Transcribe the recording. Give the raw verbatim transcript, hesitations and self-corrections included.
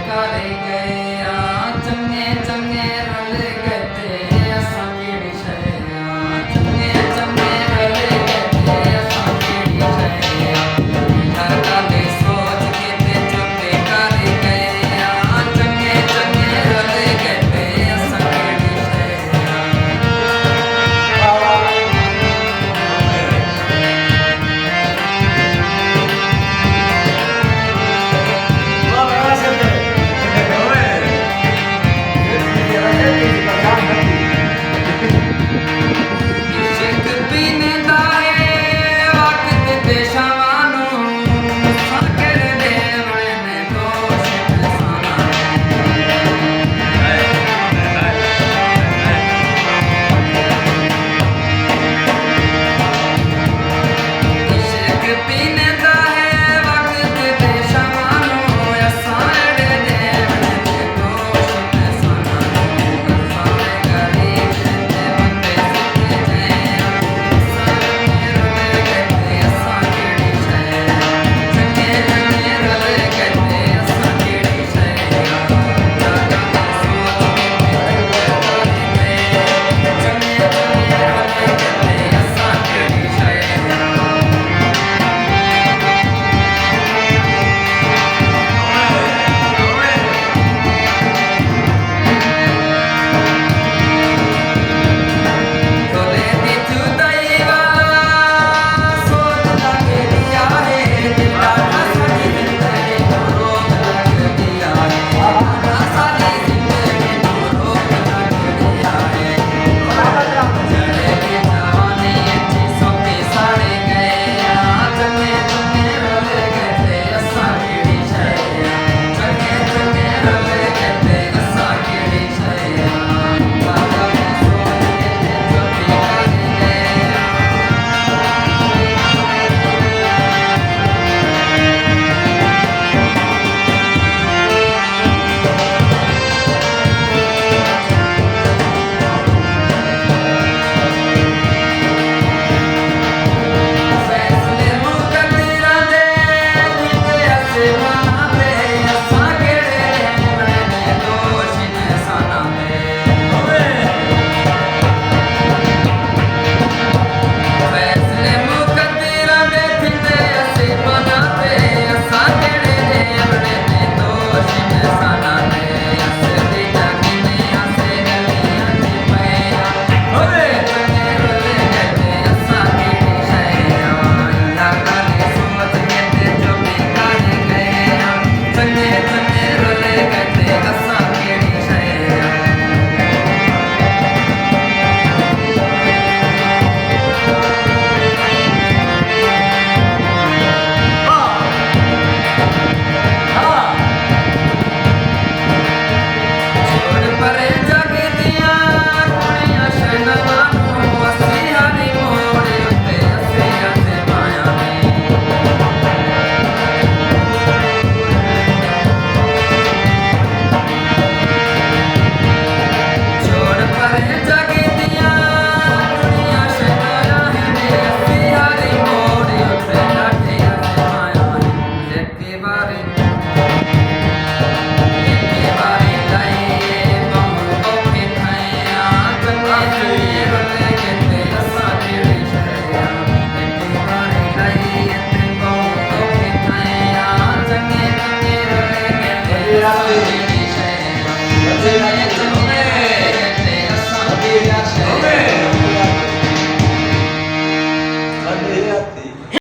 کر ڳئے آں، چنڳے چنڳے رل ڳئے تے اساں کیڑھی شئے آں، چنڳے چنڳے رل ڳئے تے اساں کیڑھی شئے آں۔ ہر ڳالھ سوچ کے تے چپ کر ڳئے آں، چنڳے چنڳے رل ڳئے تے اساں کیڑھی شئے آں۔ عشق پینے دا ہے وقت تے شاماں نوں، ساکر ݙیوݨے نے دوست ساݙا۔ عشق پینے دا ہے وقت تے شاماں نوں، اساں اڑے ݙیوݨے نے دوست ساݙا۔